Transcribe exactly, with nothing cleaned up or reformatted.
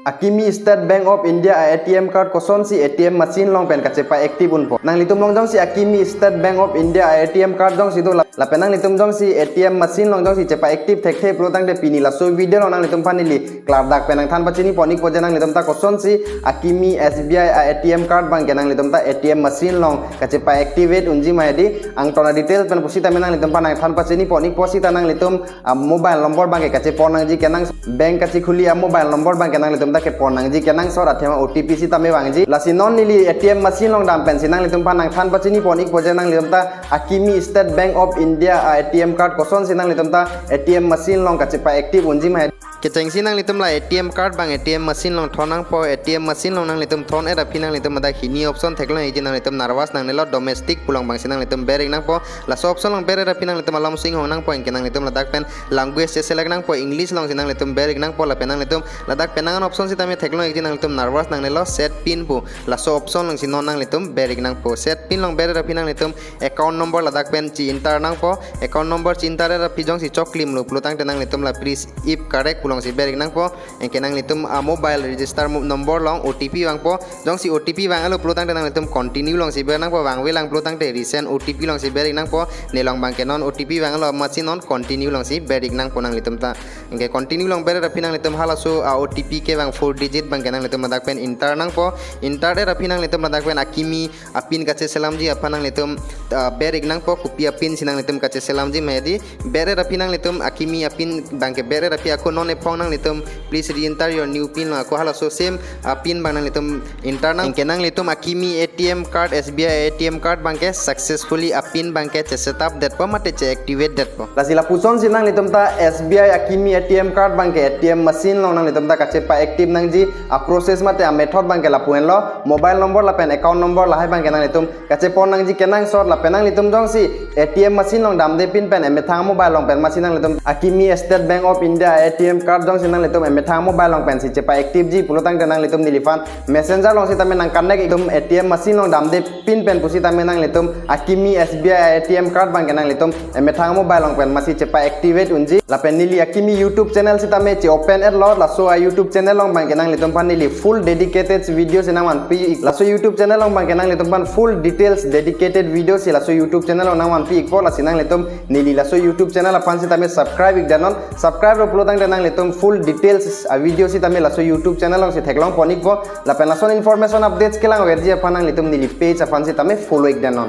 Akimi State Bank of India a ATM card kosonsi ATM machine along pen kachepa-active unpo. Nanglitum along jongsi Akimi State Bank of India a ATM card jongsi do la-, lapen nanglitum jongsi ATM machine along jongsi chepa-active thekthe pulo tangte pini laso video along nanglitum aphan neli klardak pen nangthan pachini pon-ikpo je nanglitum ta kosonsi Akimi S B I a ATM card abangke nanglitum ta ATM machine along kachepa-activate unji ma hedi, angton a-detail pen pusitame nanglitum aphan nangthan pachini pon-ikpo. Sita nanglitum a-mobile number abangke kachepon nangji kenangsot, bank kachekhuli a-mobile number abangke nanglitum ta kepon nangji kenangsot, athema O T P sitame vangji. Lasi non neli ATM machine along dam pensi nanglitum aphan nangthan pachini pon-ikpo je nanglitum ta Akimi State Bank of India a ATM card kosonsi nanglitum ta ATM machine along kachepa-active unji ma hedi. Kechengsi nanglitum la ATM card abang ATM machine along thon nangpo. ATM machine along nanglitum thon-et aphi nanglitum ladak hini option theklong-ikji, nanglitum nervous nangnelo, domestic pu along abangsi nanglitum ber-ik nangpo. Laso option along ber-et aphi nanglitum alam si inghong nangpo, anke nanglitum ladak pen language che-select nangpo, English alongsi nanglitum ber-ik nangpo. Lapen nanglitum ladak penang an option sitame theklong-ikji, nanglitum nervous nangnelo, set pin pu laso option alongsi non nanglitum ber-ik nangpo. Set pin along ber-et aphi nanglitum account number ladak pen che-enter nangpo. Account number che-enter-et aphi jongsi choklimlo pulo tangte nanglitum la "Please if correct" pu alongsi ber-ik nangpo. Anke nanglitum a-mobile register mo-, number along O T P vangpo. Jongsi O T P vang-etlo pulo tangte nanglitum continue alongsi ber nangpo. Vangvelang pulo tangte resend O T P alongsi ber-ik nangpo. Ne along abangke non O T P vang-etlo amatsi non continue alongsi ber-ik nangpo nanglitum ta. Anke continue along ber-et aphi nanglitum halaso a-O T P kevang four digit abangke nanglitum ladak pen enter nangpo. Enter-et aphi nanglitum ladak pen Akimi a-pin kacheselamji aphan nanglitum, ah, ber-ik nangpo, kopi a-pin si nanglitum kacheselamji ma hedi. Ber-et aphi nanglitum Akimi a-pin abangke ber-et aphi ako non ephong nanglitum "Please re-enter your new pin" lo, ako halaso same a-pin abang nanglitum enter nang. Anke nanglitum Akimi ATM card, S B I ATM card abangke successfully a-pin abangke che-set up detpo mate che-activate detpo. Lasi lapusonsi nanglitum ta S B I Akimi ATM card abangke ATM machine along nanglitum ta kachepa-active nangji a-process mate a-method abangke lapu henlo. Mobile number lapen account number lahai abangke nanglitum kachepon nangji kenangsot, lapen nanglitum jongsi ATM machine along damde pin pen emethang mobile along pen amatsi nanglitum Akimi State Bank of India ATM card jongsi nanglitum emethang mobile along pensi chepa-active ji pulo tangte nanglitum neliphan Messenger along sitame nang-connect-ikdun, ATM machine along damde pin pen pusitame nanglitum Akimi S B I ATM card abangke nanglitum emethang mobile along pen amatsi chepa-activate unji. Lapen neli Akimi YouTube channel sitame che-open-etlo, laso a-YouTube channel along abangke nanglitum aphan neli full dedicated video si nangvanpi-ik. Laso YouTube channel along abangke nanglitum aphan full details dedicated video si laso YouTube channel along nangvanpi-ikpo. Lasi nanglitum neli laso YouTube channel aphan sitame subscribe-ikdamnon. Subscribe-lo pulo tangte nanglitum full details a-video sitame laso YouTube channel alongsi theklong pon-ikpo. Lapen lason information updates kelang verji aphan nanglitum neli page aphan sitame follow-ikdamnon.